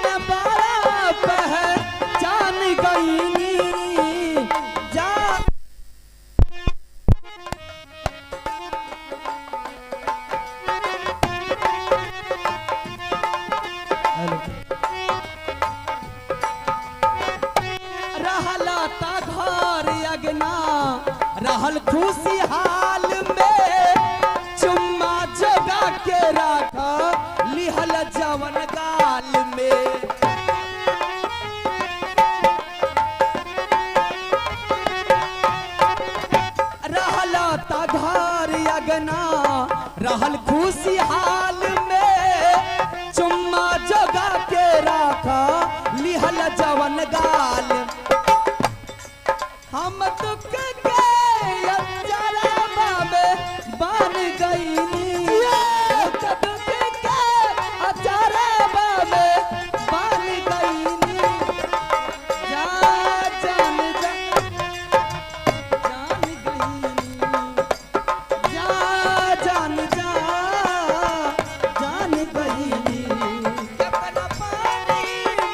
में बड़ा पहचान गईनी जा। रहला ता घर अगना रहल खुशहाल में, चुम्मा जगा के राख लिहल जवन गाल में। रहला ता घर अगना रहल खुशहाल में, चुम्मा जगा के राख लिहल जवन गाल। हम दुख के अचरवा में बन गईनी, दुख के अचरवा में बन गईनी। जा जान जा जान गईनी, जा जान जा जान गईनी। अपना पानी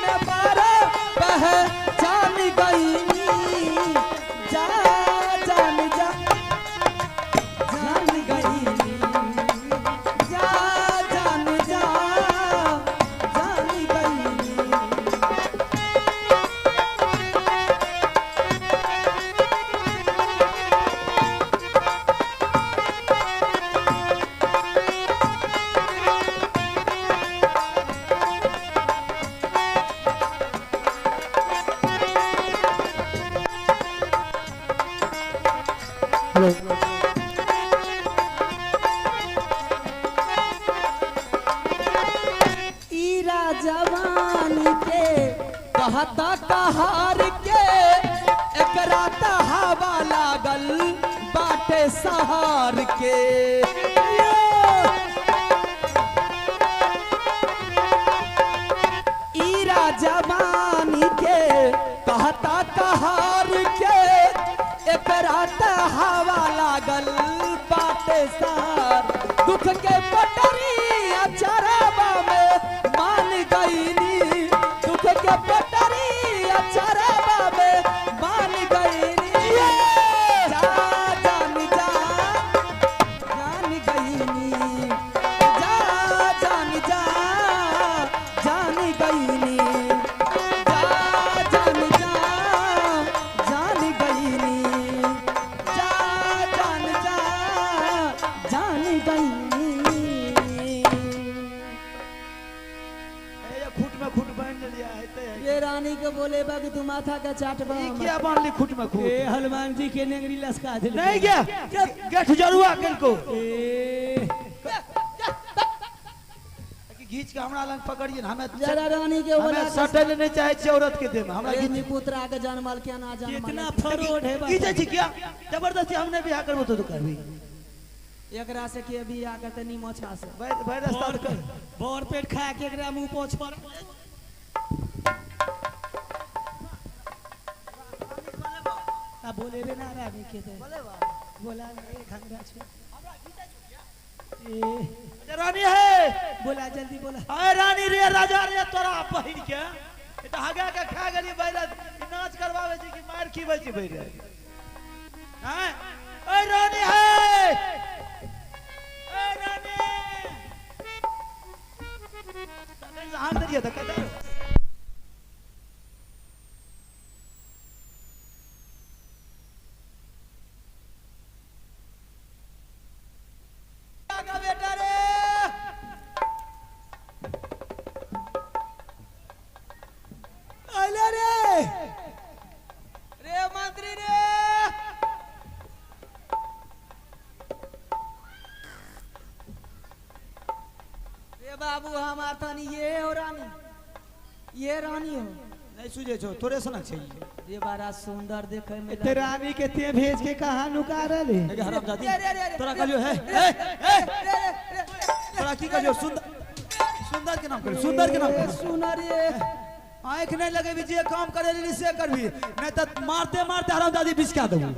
में बड़ा पहचान गईनी, जा जान जा जान गईनी, जा जान जा जान गईनी। ईरा जवानी के कहता कहार के, एकरा त हवा लागल बाटे सहार के। ईरा जवानी के कहता कहार के, एकरा त हवा लागल बाटे सहार। दुख के पटरी अचरवा में मान गईनी, दुख के पटरी अचरवा में मान गईनी। जा जान जा जान गईनी, जा जान जा जान गईनी, जा जान जा जान गईनी, जा जान जा जान गईनी। ए, खूट में खूट बांध लिया है ते। ये रानी के बोले बा कि तू माथा के चाटबा। ई किया बांधली खूट में खूट? ए हनुमान जी के नेंगरी लसका देल। नहीं गया गेठ जरुआ कनको ए कि घीच के हमरा लंग पकड़िए न, हमें जरा रानी के बोला हमें सटल नहीं चाहे छी औरत के देह में हमरा ये घीच निपुत्रा के जानमाल क्या ना जानमाल। कितना फरोड है बाबा। घीचै छी किया जबरदस्ती हमने बियाह करबो तो करबी। एकरा से के बियाह करते नी मोछा से। भाई रास्ता कर बोर पेट खा के एकरा मुंह पोछ पर। आ बोले रे ना रानी के ते बोला ए खंगरा छे। ए रानी है बोला जल्दी बोला। अरे रानी रे राजा रे तोरा पहिन के ए त हगा के खा गेली बैरस नाच करवावे छी कि मार खीबै छी बैरस। हां ए रानी है ए रानी तखन से हाथ दिया त कतै का बेटा रे आइले रे रे मंत्री रे। रे बाबू हमार तनी ये हो रानी, ये रानी हो। नहीं सुझे छो तोरे सनक छै रे बड़ा सुंदर देखे में ते रानी के ते भेज के कहाँ नुका रहले? ए हरामजादी रे, रे, रे, रे, तोरा रे, कहलियो हे रे, ए ए रे, रे, रे, तोरा की कहलियो सुंदर सुंदर के नाम कहलियो सुंदर के नाम ए, कहलियो। सुन रे आँख नहीं लगेबी जे काम करे लेली से करबी नहीं त मारते मारते हरामजादी बिचका देबू।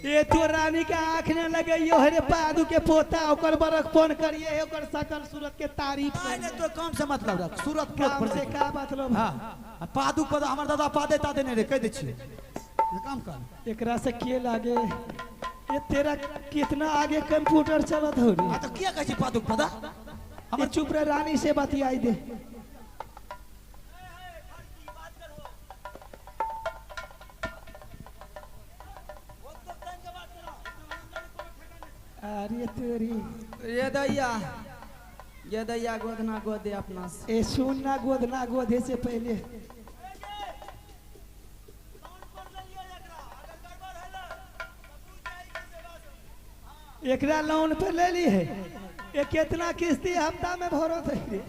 ए तो रानी के आँख न लगइयो रे पादू के पोता ओकर बरक फोन करिए ओकर सकल सूरत के तारीफ नहीं नहीं तो काम से मतलब रख सूरत काम से का मतलब। हां पादू पर हमर दादा पादे तादे नहीं रे कह दे छी काम कर एकरा से के लागे ये तेरा कितना आगे कंप्यूटर चलत हो रे। हां तो किया कहै छी पादू पदा हमर चुप रे रानी से बतियाई दे। अरे तेरी ये दैया गोदना गोद दे अपना से। ए सुन ना गोदना गोदे से पहले एकरा लोन पे ले ली है ये कितना किस्ती हफ्ता में भरत है रे।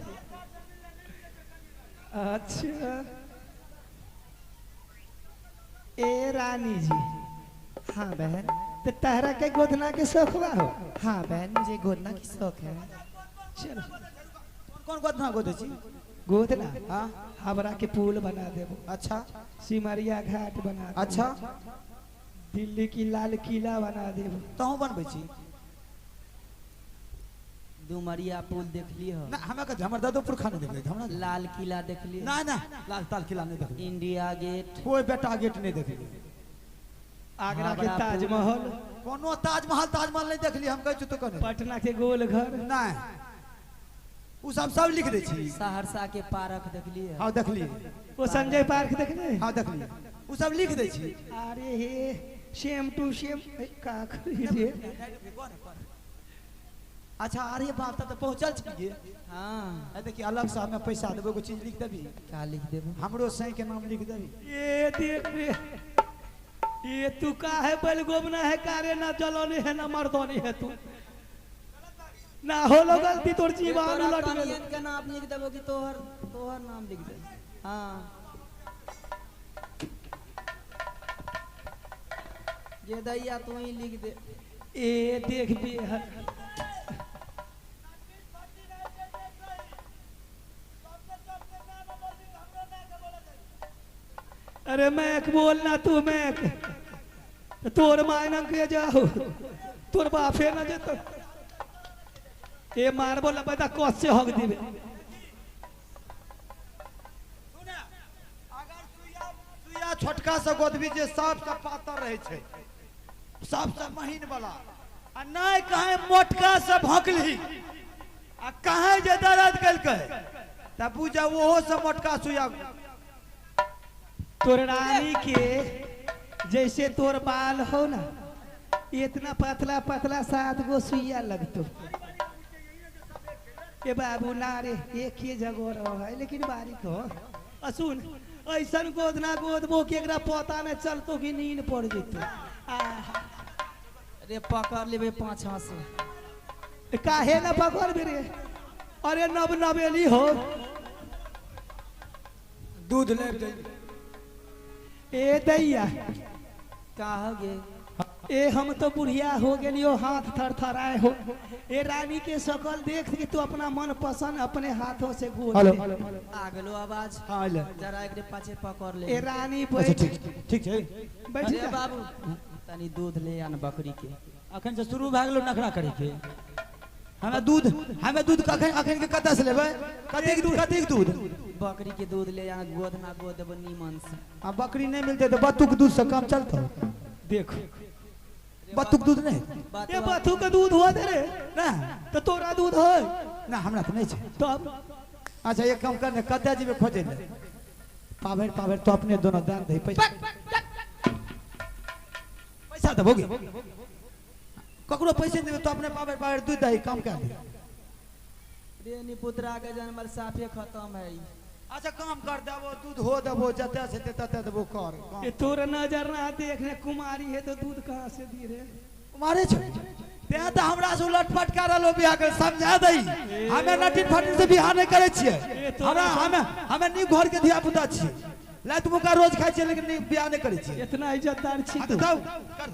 अच्छा ए रानी जी। हाँ बहन। तो तहरा के गोदना के शौक बा हो? हाँ बहन मुझे गोदना की शौक है। चलो कौन गोदना गोदे छी? गोदना हाँ हमरा के पुल बना देबो। अच्छा सिमरिया घाट बना देबो। अच्छा दिल्ली की लाल किला बना देबो। तहु बनबै छी? डुमरिया पुल देखली हो ना? हमरा के हमर दादो पुरखा नहीं देखले हमरा लाल किला देखली ना ना लाल ताल किला नहीं देखली इंडिया गेट कोई बेटा गेट नहीं देखली आगरा के ताजमहल कोनो ताजमहल ताजमहल नहीं देखली हम कहै छी तो कने पटना के गोल घर नहीं उ सब सब लिख दै छी। सहरसा के पार्क देखली है? हां देखली। वो संजय पार्क देखले? हां देखली उ सब लिख दै छी। अरे हे सेम टू सेम का करी रे। अच्छा अरे बाप तब तो पहुंचल छी। हां ए देखी अलग से हमें पैसा देबो एगो चीज लिख देबी। का लिख देबो? हमरो सही के नाम लिख देबी। ए देख रे ये तू का है बलगोबना है कारे ना जलोनी है ना मर्दोनी है तू ना हो लो गलती तोर जीवन उलट गेल। के नाम लिख देबो कि तोहर तोहर नाम लिख दे। हां जे दैया तू ही लिख दे। ए देख बे अरे मैक बोलना तू मैक तोर मायना के जाओ तोर बापे ना जेत ए मार बोला बता कस से हक दिबे। सुने अगर सुइया सुइया छोटका से गोदबी जे सबसे पातर रहे छै सबसे महीन वाला आ नहीं कहे मोटका से भोंकली आ कहे जे दर्द कलकै तब बुझा ओहो से मोटका सुइया। तोर रानी के जैसे तोर बाल हो ना इतना पतला पतला 7 गो सुइया लगतो। ए बाबू ना रे एक ही जगह रहो है लेकिन बारीक हो। सुन ऐसा गोदना गोदबो कि एकरा पता न चलतो कि नींद पड़ जेतो। अरे पकड़ लेबे पाछा से। काहे ना पकड़ बे रे? अरे नब नबेली हो दूध ले दे। ए दैया का हो गे? ए हम तो बुढ़िया हो गेलियो हाथ थरथराए हो। ए रानी के शकल देख के तू अपना मन पसंद अपने हाथों से गोद। हेलो आ गेलो आवाज। हां ले जरा एकरे पाछे पकड़ ले। ए रानी बैठ। ठीक छै बैठ जा बाबू तनी दूध ले आन बकरी के। अखन से शुरू भए गेलो नखरा करे के। हमें दूध कखन अखन के कतऽ से लेबै? कतेक दूध कतेक दूध? बकरी के दूध ले आन गोद ना गोद देबो नीमन से। आ बकरी नहीं मिलते तो बतू के दूध से काम चलतो। देखो बतू के दूध नहीं ए बतू के दूध हुआ दे रे ना तो तोरा दूध है ना हमरा तो नहीं छै तब। अच्छा एक काम कर ने कतऽ जेबै खोजे ले पाभर पाभर तो अपने दोनों दान दे पैसा पैसा देबोगे ककरो पैसे देबे तो अपने पाभर पाभर दूध दही काम कर दे। रे निपुत्रा के जानवर साफे खत्म है। अच्छा काम कर देबो दूध हो देबो जते से तते देबो कर। ए तोर नजर ना देखने कुमारी है तो दूध कहां से दी रे? कुमारे छै ते त हमरा से लटपट कर रहलो बियाह के समझा दई। हमें नटिन फटिन से बियाह नहीं करे छियै। हमरा हमें हमें नी घर के धिया पुता छियै लात मुका रोज खाइ छियै लेकिन बियाह नहीं करे छियै। इतना इज्जतदार छी तू तब कर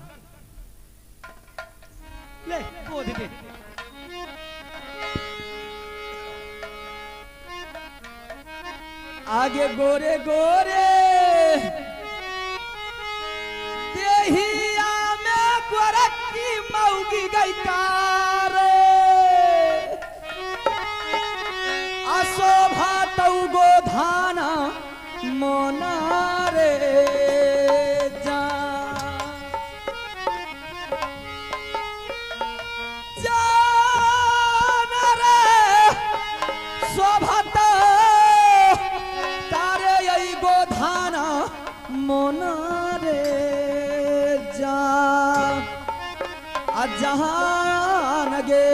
ले गोद दे। आगे गोरे गोरे देहिया में गोरखी मौगी गई कार अशोभा तौ गोधाना मोना रे जा जान रे शोभा तौ तारे यही गोधाना मोना रे जा जहान गे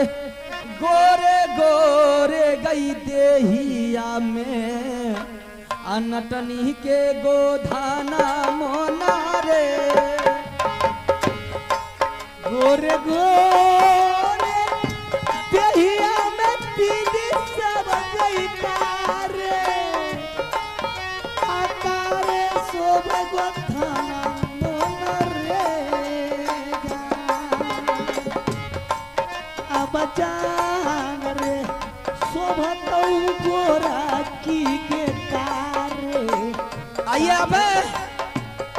गोरे गोरे गई देहिया में अनटनी के गोधाना मोना रे गोरे गोरे देहिया में पीली सब गई कारे आकारे शोभ गोधाना मोना रे अब जान रे शोभ तौ गोरा की के कारे। आइए अब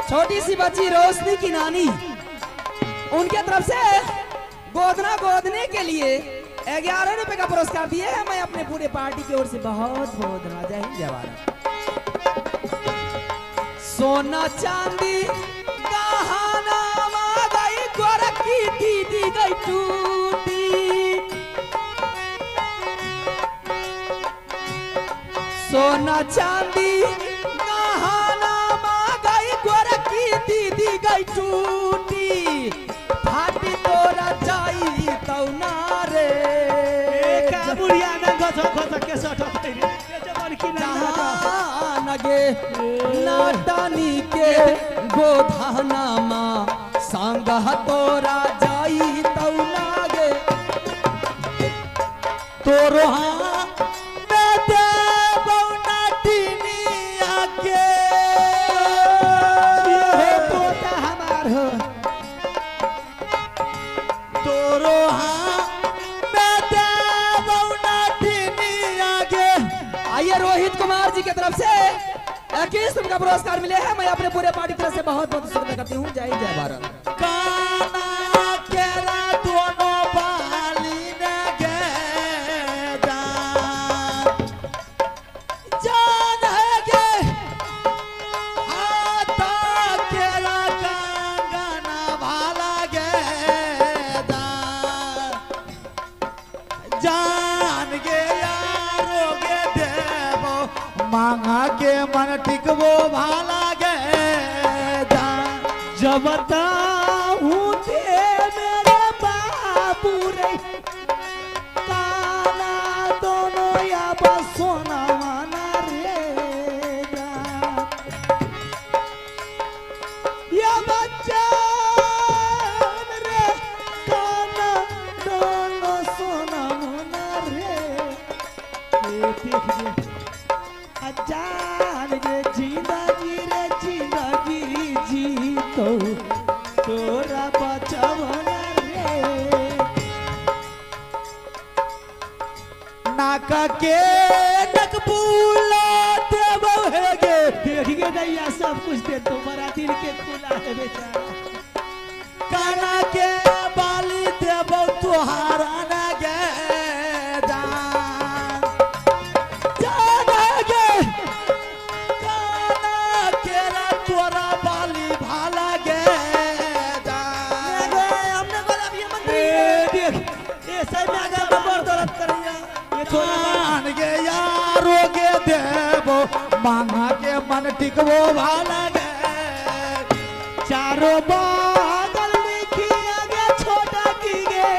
छोटी सी बच्ची रोशनी की नानी उनके तरफ से गोदना गोदने के लिए 11 रुपए का पुरस्कार दिए हैं। मैं अपने पूरे पार्टी की ओर से बहुत बहुत धन्यवाद। जय हिंद जय भारत। सोना चांदी गहना गई गोरखी दीदी गई टूटी सोना चांदी गहना गई गोरखी दीदी गई टूटी फाटी तोरा जाई तौना रे का बुढ़िया ना घस घस के सटत रे ये जबर की ना जहान गे नाटानी के गोधाना माँ संग तोरा जाई तौना गे तोरो हाँ मैं देबौ नाटिनिया के ये पोता हमार हो तोरो हाँ मैं देबौ नाटिनिया के। आइए रोहित कुमार जी की तरफ से 21 रुपए का पुरस्कार मिले हैं। मैं अपने पूरे पार्टी की तरफ से बहुत बहुत शुक्रिया करती हूँ। जय हिंद जय भारत। काना केरा दोनों बाली ने गे जान जान है गे हाथा केरा कंगना भाला गे जान जान गे यारो गे देवो मांगा के मन टिकबो भाला गे जान। जब बताऊं ते मेरे बाबू रे काना दोनों या बस सोना माना रे जान। या बच्चा रे काना दोनों सोना मोना रे ये देख जे अजान रे जिंदगी रे जिंदगी जी तो तोरा बचवना रे नाका के नकबूला देबो हे गे देख के दैया सब कुछ दे तो बड़ा दिल के खुला है बेचारा काना के बाली देबो तुहारा न गे जान जान हे गे काना केरा तोरा बाली भाला गे जान। हमने बोला ये मंत्री ए देख ए सही में आगे बड़ दर्द करैया ये थोड़ा जान गे यारो गे देबो मांगा के मन टिकबो भाला गे चारों बादल लिखी आगे छोटा की गे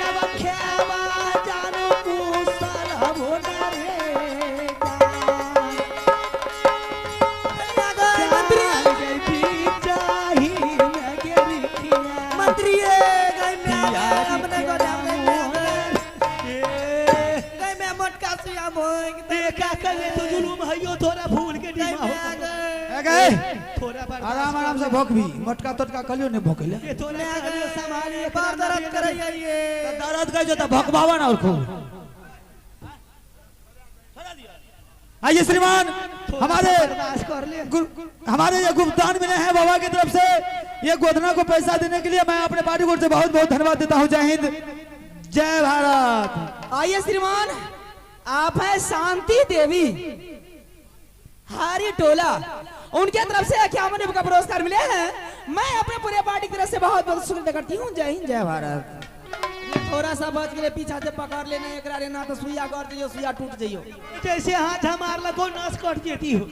या बखेवा जानो कुशल होना रे जान। मंत्री गई चाही में गे मंत्री गई में हमने गोदा ए गई में मोटका सुया भोंग ए का करे तो जुलूम हइयो थोड़ा भूल के गई डिमा में हो आ गए ए गए थोड़ा बर्दाश्त आराम आराम से भोक भी मोटका तोटका कलियो नहीं भोकले ये थोड़ा करियो संभालिए बार दर्द करैया ये दर्द गई जो त भोकबावा ना और खूब आइए श्रीमान, हमारे हमारे ये गुप्तान मिले हैं बाबा की तरफ से, ये गोदना को पैसा देने के लिए मैं अपने पार्टी को बहुत बहुत धन्यवाद देता हूँ। जय हिंद, जय भारत। आइए श्रीमान, आप हैं शांति देवी हारी टोला, उनके तरफ से 51 का पुरस्कार मिले हैं। मैं अपने पूरे पार्टी की तरफ से बहुत बहुत शुक्रिया करती हूँ। जय हिंद, जय भारत। थोड़ा सा बच गए, पीछा से पकड़ लेना एक रे ना तो सुइया गड़ जइयो, सुइया टूट जइयो। जैसे हाथ हमार लगो नस कट जेती हो।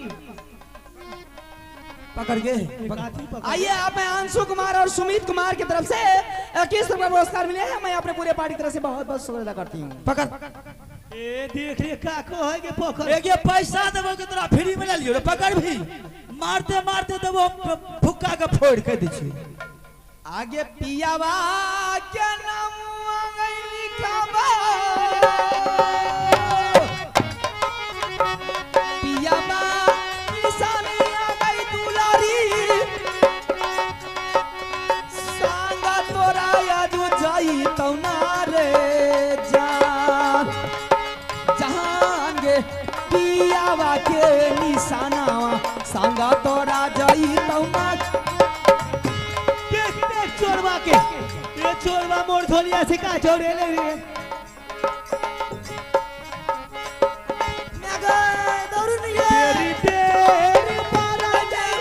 पकड़ के आइए आप हैं अंशु कुमार और सुमित कुमार की तरफ से 21 रुपए पुरस्कार मिले हैं। मैं अपने पूरे पार्टी की तरफ से बहुत बहुत शुक्रिया करती हूँ। पकड़ ए देख रे का को है के पकड़, एक ये पैसा देबो के तोरा फ्री में ले लियो रे, पकड़ भी मारते मारते देबो फुक्का के फोड़ के दै छी। आगे पियावा के नाम गइली खाबा, पियावा निशानी आ गई दुलारी, संगा तोरा आजू जाई तौना रे जान, जहान गे पियावा के निशानावा संगा तोरा जाई तौना। देख देख चोरवा के, ये चोरवा मोर धोलिया से का चोरे ले रे। मैं गए दौड़ नहीं है तेरी तेरी पारा जाए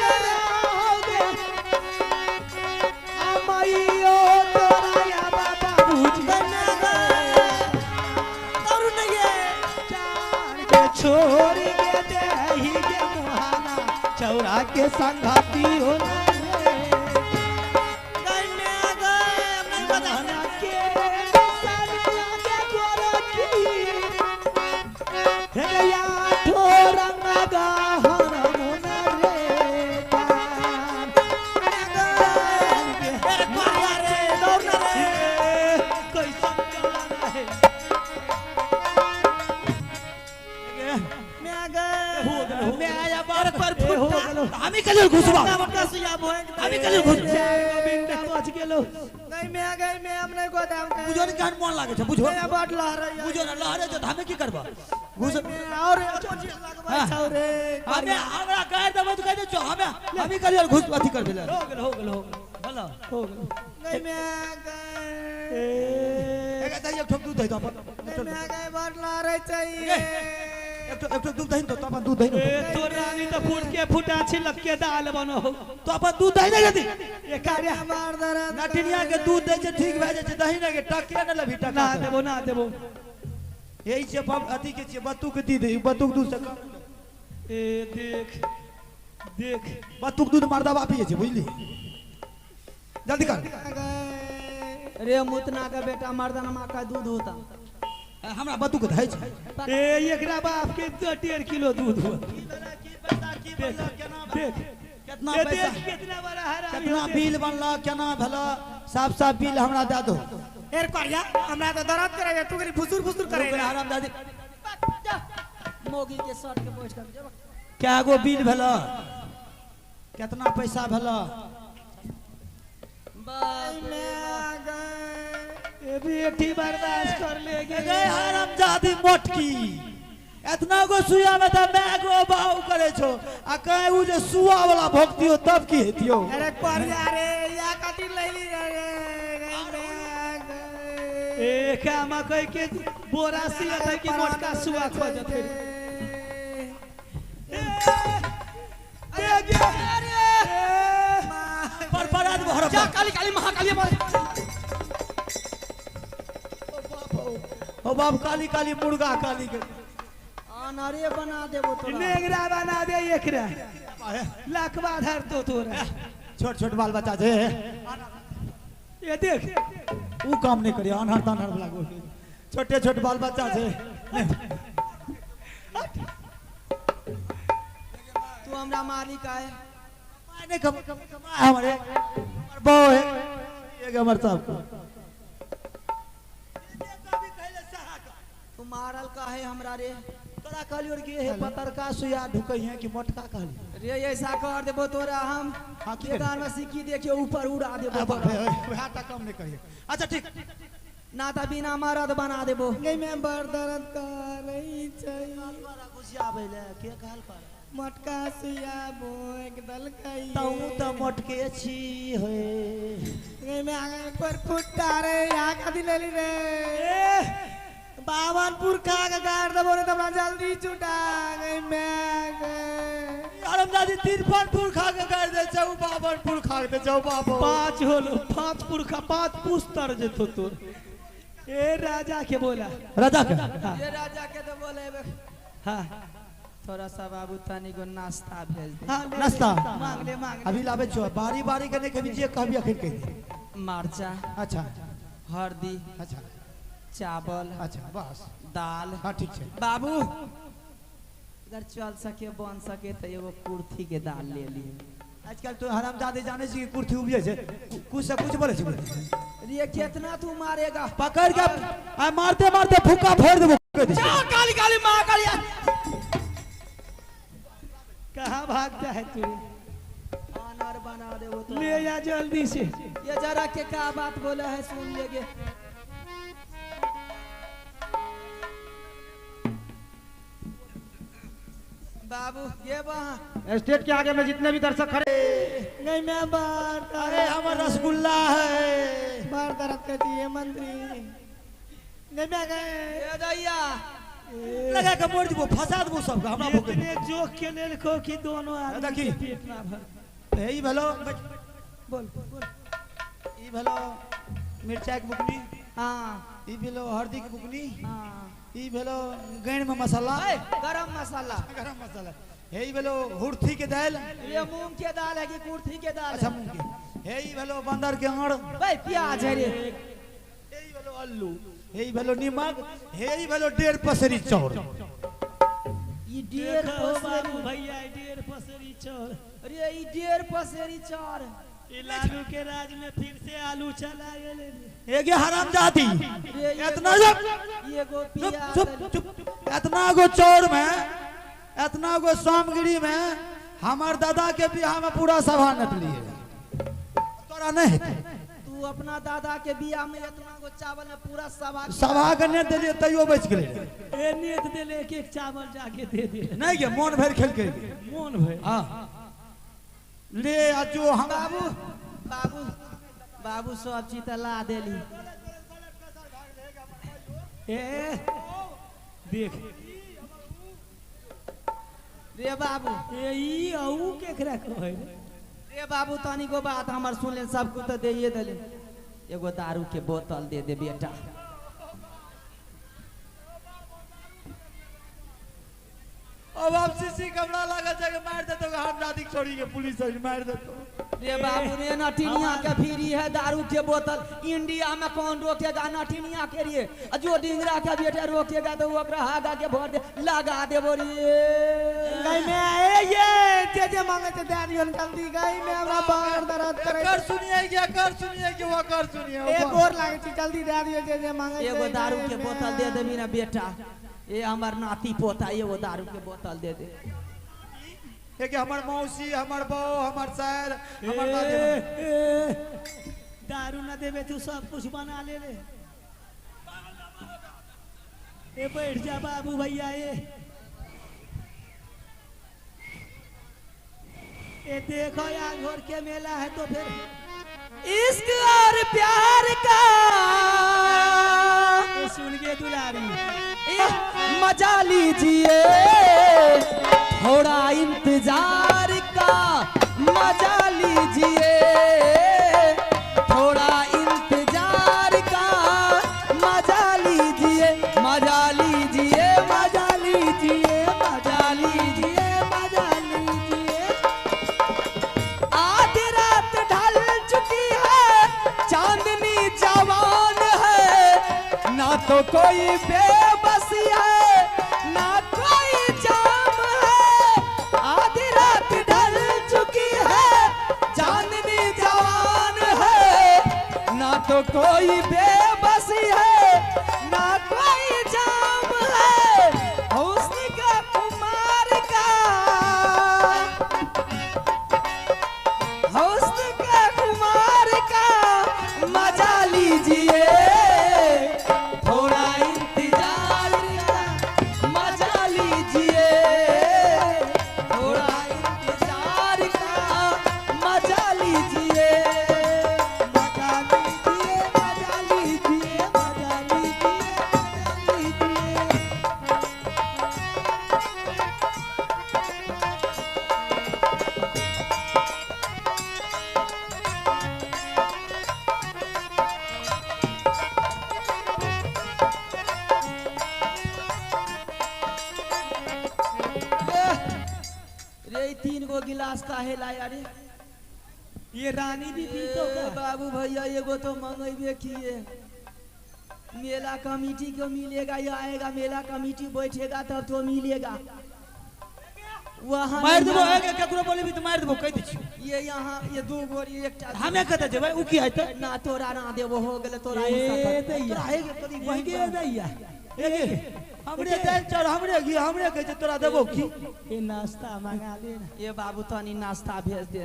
हो गए अमैयो तोरा या बाबा बुझ दौड़ नहीं है जान के छोरी के देही के मुहाना चौरा के संघाती हो ना रे। मोहना के सरिया के गोरखी, हे गया ठोरंग गहर मुना रे जान। जान के ए, कैसन जमाना है। हो गेलो, हो गेलो। हो गेलो। हमी कल घुसबा, हमी कल घुसबा। चार गो बिंदा बच गेलो। बुझो ने केहन मोन लागे छै, बुझो बुझो ने लहरे छै त हमे की करबा घुस हमे हमरा गाड़ देबो त कह दे छो हमे हमी कल घुस अथी करबे हो गेलो, हो गेलो, हो गेलो, भला हो गेलो। ए, एक दही एक ठोप दूध दही तो अपन एक ठोप दूध दही तो अपन दूध दही ए तोर रानी तो फूट के फूटा छिलक के दाल बनो हो। तो अपन दूध दही नहीं देती ए कार्य नटिनिया के दूध दै छै ठीक भए जाइ छै, दही नहि के टके न लभी टका ना देबो, ना देबो। यही छै बम अथी के छै बतूक दी दे, बतूक दूध से कम। ए देख देख बतूक दूध मर्दाबा पिए छै बुझली। जल्दी कर रे मुतना का बेटा मर्दाना का दूध होता, हमरा बतूक धै छै। ए एकरा बाप के 1.5 किलो दूध हुआ। देख देख कितना ए पैसा, देख कितना बड़ा हरामी कितना होते। बिल बनला, केना भेला, साफ साफ बिल हमरा दए दो। हमरा तो दर्द करे तू करी फुसुर फुसुर करे हरामजादी मोगी के शर्ट के बैठ कर कै गो बिल भेला, कितना पैसा भेला। ए बेटी बर्दाश्त कर लेगी। गए हरामजादी मोटकी, इतना गो सुइया में त मैं गो बाऊ करे छो आ कहे उ जे सुआ वाला भोगतियो तब की हेतियो। अरे कोरिया रे या कथी लैली रे ए कामा कह के बोरा सियत है कि मोटका सुआ खोजत है। ए देख पर परात भर जा काली काली महाकाली मार। ओ बाप काली काली मुर्गा काली के अनारे बना देबो तोरा, नेगरा बना दे एकरा लखवा धर तो तोरा। छोट छोट बाल बच्चा जे ये देख उ काम नहीं करियो, अनहर तनहर वाला गोल छोटे छोटे बाल बच्चा छे। तू हमरा मारी काहे? नहीं कम हमारे बहु है एक हमर साहब को। तू मारल काहे हमरा रे? तोरा कहलियो कि हे पतरका सुइया ढुकै है कि मोटका कहलियो रे? ऐसा कर देबो तोरा हम केदार में सिक्की देखियो ऊपर उड़ा देबो। वएह टा काम नहीं करियो। अच्छा ठीक ना त बिना मरद बना देबो। नहीं मैं बड़ दर्द कर रही चाहिए। घुसियाबै ले के कहल कर मोटका सुइया भोंक देलकै। तू तऽ मोटके छी हे। में आगे पर फुट्टा रे यहाँ कथी लेली रे बावनपुर खा के गाड़ देबो रे त हमरा जल्दी छुटा गई मैं गे। हरामजादी 53 खा के गाड़ दे छौ, 52 खा के दे छौ बाबो। पांच होलो, पांच पुरखा पांच पुस्त तर जेतो तोर। ए राजा के बोला, राजा के ये राजा के तो बोले। हां थोड़ा सा बाबू तनी को नाश्ता भेज दे। हां नाश्ता मांग ले मांग ले। अभी लाबे छो बारी बारी के नहीं कभी जे कहबी अखन कह दे। मरचा, अच्छा, हल्दी, अच्छा, चावल, अच्छा, बस, दाल। हां ठीक छै बाबू। अगर चल सके बन सके तो एगो कुर्थी के दाल ले ली। आजकल तो हरामजादे जाने छी कि कुर्थी उपजे छै, कुछ से कुछ बोले छै। रे कितना तू मारेगा, पकड़ के आ मारते मारते फूका फोड़ देबो। काली काली मां काली। कहाँ भागता है तू? अनार बना दे वो तो। ले जा जल्दी से। ये जरा के क्या बात बोला है सुन लेगे। बाबू ये वहाँ स्टेज के आगे में जितने भी दर्शक खड़े। नहीं मैं बार, अरे हमार रसगुल्ला है। बार दर्द करती है मंत्री। नहीं मैं गए ये दैया लगा के मोड़ देबो, फंसा देबो सबके। हमरा भूख इतने जोक के लेल को कि दोनों आदमी के पेट ना भर। ई भेलो बोल बोल। ई भेलो मिरचाई के बुकनी। हां ई भेलो हल्दी के बुकनी। हां ई भेलो गैण में मसाला, गरम मसाला, गरम मसाला। हे ई भेलो हुरथी के दाल। ये मूंग के दाल है कि कुर्थी के दाल? अच्छा मूंग के। हे ई भेलो बंदर के आड़। भाई प्याज है रे। हे ई भेलो आलू। हे ई भेलो नमक। हे ई भेलो 1.5 पसेरी चाउर। ई 1.5 पसेरी भैया, 1.5 पसेरी चाउर। अरे ई 1.5 पसेरी चाउर। ई लालू के राज में फिर से आलू चला गेले। एगे हरामजादी इतना जब एगो प्याज चुप चुप इतना गो चाउर में, इतना गो सामग्री में हमार दादा के बियाह में पूरा सभा नटलिए। तोरा नहीं हेतै। तू अपना दादा के बियाह में इतना गो चावल में पूरा सभा सभा के नेत देलिए तैयो बच गेलै। ए नेत देले एक एक चावल जाके दे दे। नहीं गे मोन भरि खेलकै। मोन भरि। हां ले आ जो हम बाबू बाबू बाबू सब चीज त ला देली। ए देख रे बाबू ए ई औ केकरा कहै रे बाबू तनी गो बात हमर सुन ले, सब कुछ तो देइए देले। एगो दारू के बोतल दे दे बेटा। अब आप सीसी कमरा लागल छै के मार देतो, हरामजादी छोड़ी के पुलिस मार देतो। रे बाबू रे नटिनिया के फ्री है दारू के बोतल। इंडिया में कौन रोकेगा नटिनिया के लिए? जो डिंगरा के बेटा रोकेगा तो ओकरा हागा के भर दे लगा देबो रे। गई में ए ये जे जे मांगे ते दे दियो जल्दी। गई में हमरा बार दर्द करे। कर सुनिए के कर सुनिए के वो कर सुनिए। एक और लागे छी जल्दी दे दियो जे जे मांगे। एगो दारू के बोतल दे देबी ना बेटा। ए हमर नाती पोता एगो दारू के बोतल दे दे। कि हमर मौसी, हमर बहू, हमर सैर, हमर दादी। दारू ना देबे तू सब कुछ बना ले रे। ए बैठ जा बाबू भैया। ए देखो यार घर के मेला है तो फिर इश्क और प्यार का ए सुन के दुलारी मजा लीजिए, थोड़ा इंतजार का मजा लीजिए, थोड़ा इंतजार का मजा लीजिए, मजा लीजिए, मजा लीजिए, मजा लीजिए, मजा लीजिए। आधी रात ढल चुकी है, चांदनी जवान है, ना तो कोई बेबसी है ना कोई जाम है। आधी रात ढल चुकी है, चांदनी जवान है, ना तो कोई बेबसी है ना कोई जाम है। हुस्न का कुमार का, हुस्न का कुमार का मजा लीजिए, थोड़ा इंतजार का मजा लीजिए। ये 3 गो गिलास काहे लाया रे? ये रानी भी पीतो का? बाबू भैया एगो तो मंगेबे किए। मेला कमेटी को मिलेगा या आएगा, मेला कमेटी बैठेगा तब तो मिलेगा। वहाँ मार देबो, एक केकरो बोलबी त मार देबो, कह दै छी। ये यहाँ ये 2 गोरी एकटा हमे कत जेबै? उ की हेतै? ना तोरा ना देबो, हो गेलै तोरा ए हिस्सा। दैया तोरा हे कदी वही गे दैया ए हमरे दाल चाउर हमरे घी हमरे कहै छै तोरा देबो की? ए नाश्ता मंगा ले ना। ये बाबू तनी नाश्ता भेज दे,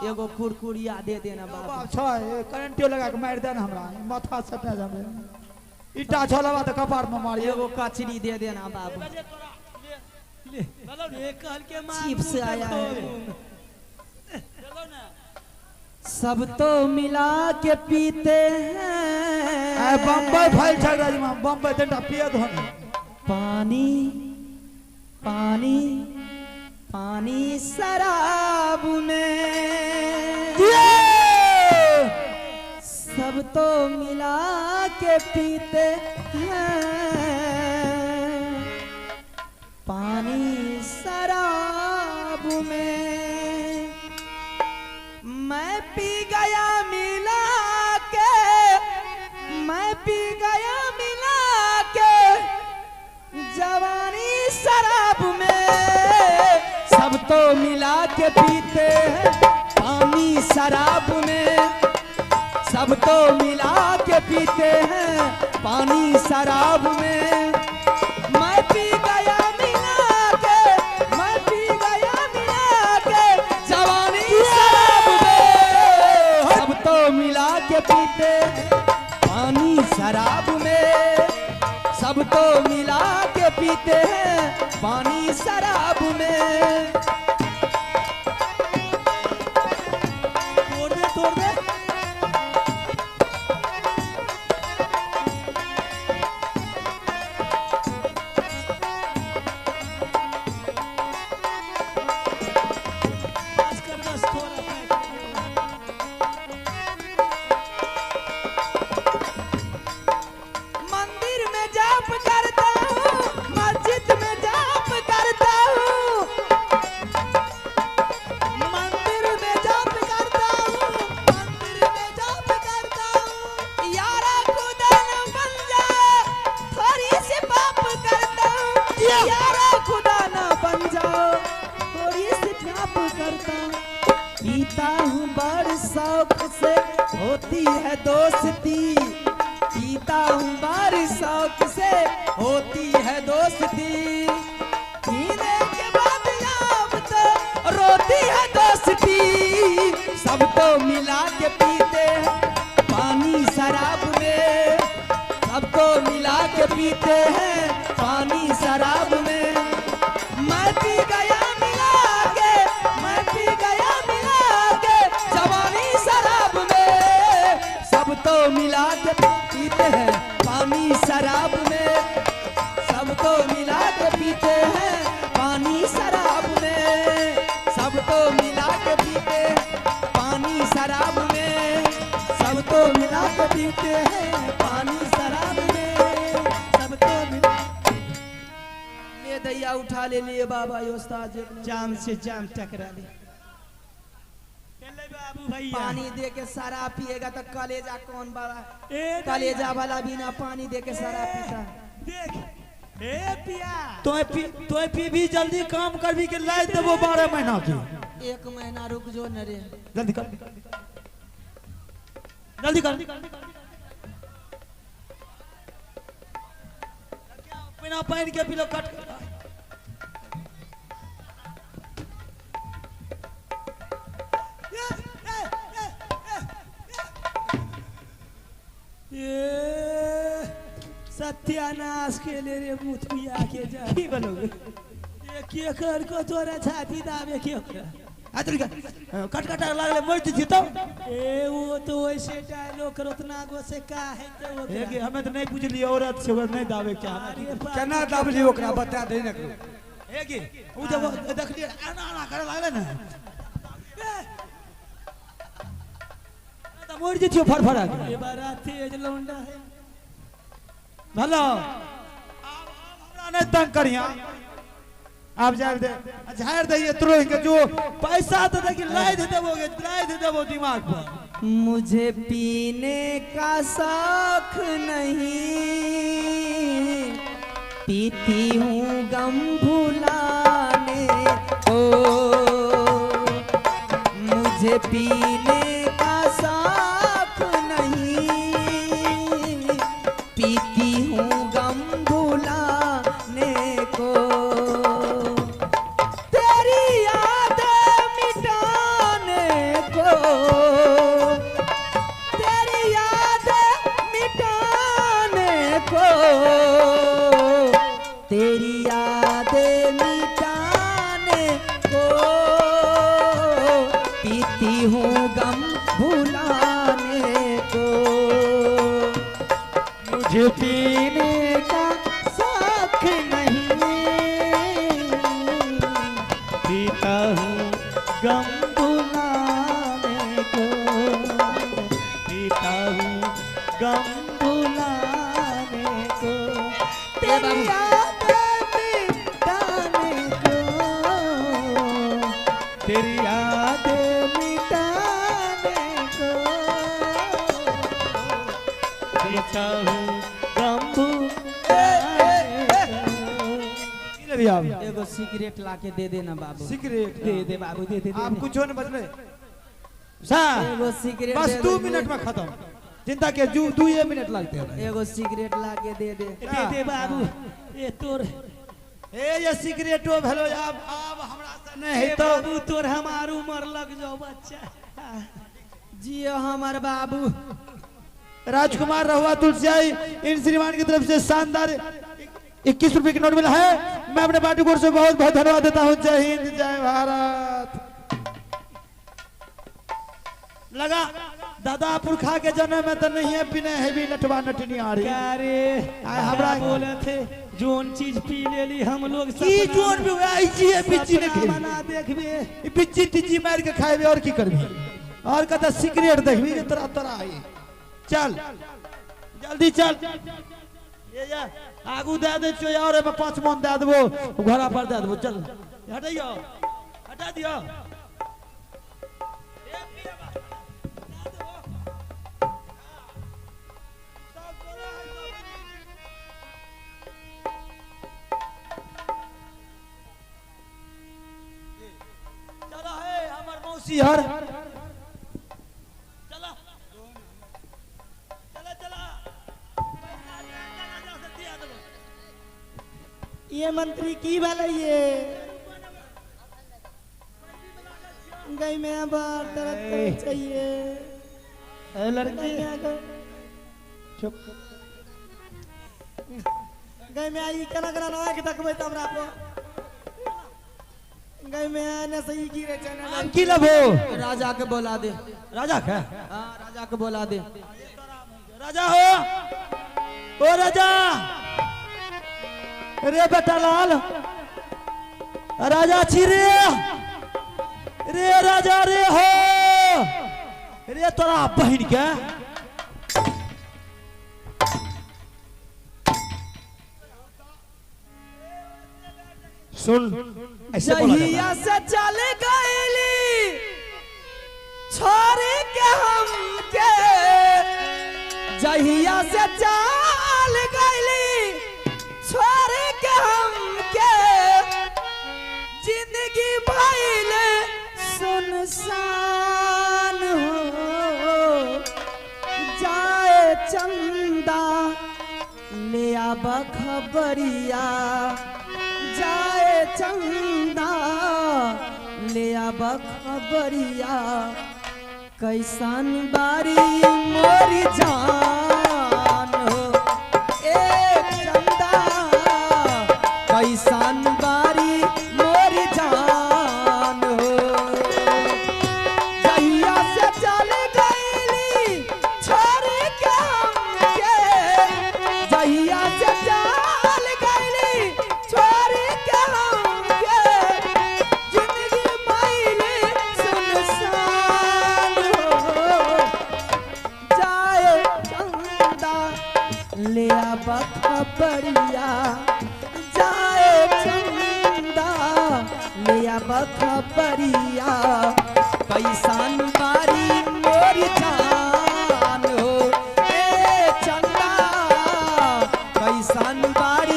एगो कुरकुरिया दे देना बाबू। बाप छै करंटियो लगा के मारि दे ना हमरा, माथा सटा जाबे। ईटा छलवा त कपार में मारी। एगो कचरी दे देना बाबू। ले ये कहल के मार चिप्स आया है। सब तो मिला के पीते हैं। बम्बई फैल छै राजमा, बम्बई तंटा पिए धन। पानी पानी पानी शराब में, सब तो मिला के पीते हैं पानी शराब में। मैं पी गया मिला के, मैं पी गया मिला के जवानी शराब में। सब तो मिला के पीते हैं पानी शराब में, सब तो मिला के पीते हैं पानी शराब में। मैं पी गया मिला के, मैं पी गया मिला के जवानी शराब में। सब तो मिला के पीते हैं पानी शराब में, सब तो मिला के पीते हैं पानी शराब में। तोड़ दे तोड़ दे। बस कर बस थोड़ा। मंदिर में जाप करता हूँ, मस्जिद में जाप करता हूँ, मंदिर में जाप करता हूँ, मंदिर में जाप करता हूँ। यारा खुदा न बन जा, थोड़ी सी पाप करता हूँ। यारा खुदा न बन जाओ, थोड़ी सी पाप करता हूँ। पीता हूँ बड़ शौक से, होती है दोस्ती। पीता हूँ बार शौक से, होती है दोस्ती। पीने के बाद अब तो रोती है दोस्ती। सब तो मिला के पीते हैं पानी शराब में, सब तो मिला के पीते हैं पानी शराब में। मैं पी गया मिला के, मैं पी गया मिला के जवानी शराब में। सब तो मिला के पीते हैं पानी शराब में, सब तो मिला के पीते हैं पानी शराब में, सब तो मिला के पीते हैं पानी शराब में, सब तो मिला के पीते हैं पानी शराब में, सब तो मिला। ले दैया उठा ले लिए बाबा यो उस्ताद जी। जाम से जाम टकरा ले बाबू भैया। पानी दे के शराब पिएगा तो कलेजा कौन बड़ा, ए कलेजा वाला बिना पानी दे के शराब पीता। देख ए पिया तोय पी भी जल्दी काम करबी के लाइ देबो 12 महीना के। 1 महीना रुक जो न रे, जल्दी कर जल्दी कर। बिना पानी के पीलो कट। ये सत्यानाश के ले रे मुथुया के जा की बोलोगे? ये के कर को तोरा छाती दाबे के ओकरा आ तोरी कट कट लागले मर छी तो। ए वो तो वैसे डायलॉग करत ना गो से का है तो ए के हमें तो नहीं बुझलिए औरत से नहीं दाबे क्या केना दाबली ओकरा बता दे न। ए के उ जब देखलिए आना आना करे लागले ना त मर जेतियो फरफरा के। ए बड़ा तेज लौंडा है भलो। आब हमरा नहीं तंग करिया। आप झाड़ दे, झाड़ दे ये त्रोह के जो पैसा तो देखी लाई दे देबोगे, लाई दे देबो दिमाग पर। मुझे पीने का शौक नहीं, पीती हूँ गम भुलाने को। मुझे पीने का शौक नहीं, पीती हूँ गम भुलाने को। तेरी याद मिटाने को, तेरी याद मिटाने को, तेरी याद मिटाने को, पीती हूँ गम भुलाने को। मुझे पीने का शौक नहीं, पीता हूँ गम भुलाने को, पीता हूँ गम भुलाने को, तेरी याद मिटाने को, तेरी याद मिटाने को, पीता हूँ गम भुलाने को। एगो सिगरेट लाके दे देना बाबू। सिगरेट दे दे बाबू, दे दे। आप कुछ न बचले एगो सिगरेट बस 2 मिनट में खत्म। चिंता के जो 2 मिनट लगते हैं। एगो सिगरेट लाके दे दे, दे दे बाबू। ए तोर ए ये सिगरेटो भेलो अब अब हमरा से नहीं ए तो बाबू तोर हमार उम्र लग जाओ बच्चा। जियो हमार बाबू। राजकुमार रहुआ तुलसियाई इन श्रीमान की तरफ से शानदार 21 रुपए की नोट मिला है। मैं अपने पार्टी को से बहुत बहुत धन्यवाद देता हूँ। जय हिंद, जय भारत। लगा दादा पुरखा के जन्म में तो नहीं है पीने है भी नटवा नटनी आ रही। अरे आय हमरा बोले थे जोन चीज पी लेली हम लोग की जोन भी आई जी है बिच्ची ने खेबी बना देखबे, बिच्ची टिच्ची मार के खाएबे और की करबी और कता सिगरेट देखबी जे तोरा तोरा आई। चल जल्दी चल, ये जा आगू दे दे छो और एमे 5 मन दे देबो, घोड़ा पर दे देबो। चल हटाइयो, हटा दियो। चला है हमर मौसी हर, चला चला चला। ये मंत्री की वाला ये गई मैं बार तरफ चाहिए। ए लड़की चुप गई मैं आई केना केना ना के तकबै त हमरा पर गई मैं ने सही की रे चना आम की लबो। राजा के बोला दे। राजा के? हां राजा के बोला दे। राजा हो, ओ राजा रे बेटा लाल, राजा छी रे, रे राजा रे हो रे तोरा बहिन के। सुन ऐसे बोला जाता है। जहिया से चल गईली छोड़ के हमके, जहिया से चल गईली छोड़ के हमके, जिंदगी भइल सुनसान हो जाए। चंदा ले आब खबरिया, जाए चंदा ले आब खबरिया, कैसन बारी मोरी जान हो। ए चंदा कैसन बारी मोरी जान हो। जहिया से चल गईली छोड़ के हमके, जहिया से चल गईली छोड़ के हमके, जिंदगी भइल सुनसान हो जाए। चंदा ले आब खबरिया, जाए चंदा ले आब खबरिया कैसन बारी मोर जान हो। ए चंदा कैसन बारी।